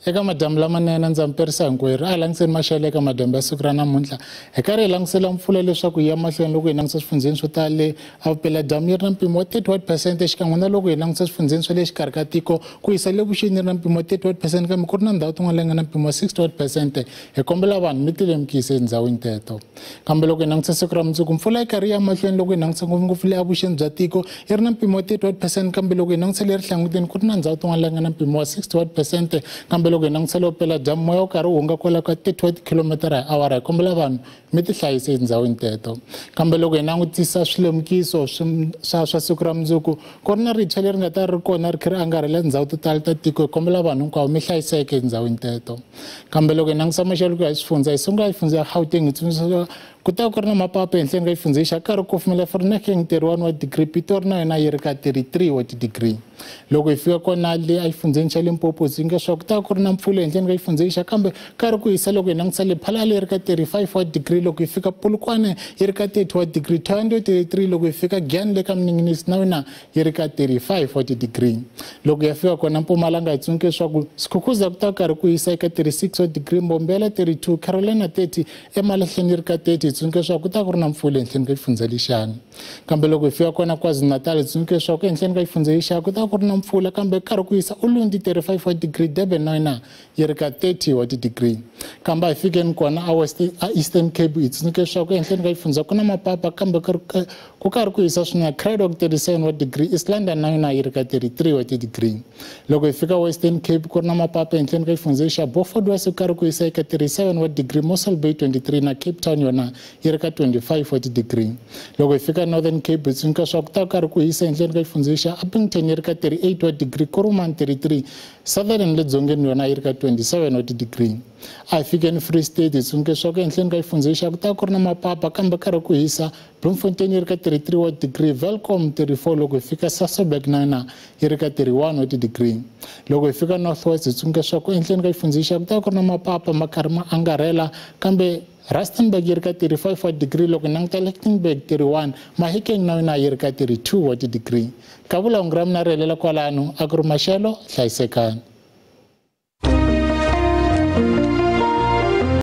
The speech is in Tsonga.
Eka madyambu lamanene ndza mi perisa hinkwerhu a hi langutiseni maxelo eka madyambu ya siku ra namuntlha hi karhi hi langutisela mpfula leswaku yi ya mahlweni loko hi langutisa swifundzheni swo tala le evupeladyambu yi ri na mpimo wa 31% xikan'we na loko hi langutisa swifundzheni swa le xikarhi ka tiko ku yisa le vuxeni yi ri na mpimo wa 31% kambe ku ri na ndhawu tin'wana leyi nga na mpimo wa 61%. Hi kombela vanhu mi tilemukisa etindhawini teto. Kambe loko hi langutisa siku ra mundzuku mpfula yi karhi ya mahlweni loko hi langutisa ngopfungopfu le evuxeni bya tiko yi ri na mpimo wa 31% kambe loko hi langutisa le rihlanguteni ku ri na ndhawu tin'wana leyi nga na mpimo wa 61% kambe loko hi langutisa leyo vupeladyambu moya wu karhi wu hunga kwala ka 31 kilometara hi awara. Hi kombela vanhu mi ti hlayisa etindhawini teto. Kambe loko hi langutisa swilemukiso swa siku ra mundzuku ku ri na ritshwa leri nga ta ri kona ri kha ri angarhela tindhawu to tala ta tiko. Hi kombela vanhu hinkwavo mi hlayiseke etindhawini teto. Kambe loko hi langutisa maxelo ku ya hi swifundza hi sungula hi xifundza ya Gauteng hi tsundzuxa ku ta ku ri na mapapa ehenhleni ka xifundza xa karhi ku kufumela Vereeniging 31 wa degree, Pitori na yona yi ri ka 33 wa ti-degree. Loko hi fika kona le exifundzheni xa Limpopo ndzi nge swa ku ta ku ri na mpfula ehenhleni ka xifundza xa kambe karhi ku hisa loko hi langutisa le Phalala yi ri ka 35 wa degree, loko hi fika Polokwane yi ri ka 30 wa degree, Thohoyandou 33, loko hi fika Giyani le ka Mninginisi na yona yi ri ka 35 wa ti-degree. Loko ya fika kona Mpumalanga hi tsundzuke leswaku Skukuza ku ta karhi ku hisa eka 36 wa degree, Mbombela 32, Carolina 30, eMalahleni yi ri ka 30. Hi tsundzuke leswaku ku ta ku ri na mpfula ehenhleni ka xifundza lexiyani. Kambe loko hi fika kona KwaZulu-Natal hi tsundzuke leswaku ehenhleni ka xifundza lexiya ku ta ku ri na mpfula kambe karhi ku hisa Ulundi 35 wa degree, Durban na yona yi ri ka 30 wa ti-degree. Kambe a hi fikeni kona a West a Eastern Cape hi tsundzuke leswaku ehenhleni ka xifundza ku na mapapa kambe ku karhi ku hisa swinene Cradock 37 wa degree, East London na yona yi ri ka 33 wa ti-degree. Loko hi fika Western Cape ku ri na mapapa ehenhleni ka xifundza xa Beaufort West ku karhi ku hisa eka 37 wa degree, Mossel Bay 23 na Cape Town yona yi ri ka 25 wa ti-degree. Loko hi fika Northern Cape hi tsundzuka leswaku ku ta karhi ku hisa ehenhleni ka xifundza xa Upington yi ri ka 38 wa degree, Kuruman 33, Sutherland le dzongeni yona yi ri ka 27 wa ti-degree. A hi fikeni Free State hi tsundzuka leswaku ehenhleni ka xifundza xa ku ta ku ri na mapapa kambe karhi ku hisa Bloemfontein yi ri ka 33 wa degree, Welkom 34, loko hi fika Sasolburg na yona yi ri ka 31 wa ti-degree. Loko hi fika North West hi tsundzuka leswaku ehenhleni ka xifundza xa ku ta ku ri na mapapa ma karhi ma angarhela kambe Rustenburg yi ri ka 35 wa degree, loko hi languta Lichtenburg 31, Mahikeng na yona yi ri ka 32 wa ti-degree. Kavula hungu ra mina ri helela kwalano, a ku ri maxelo, hlayisekani.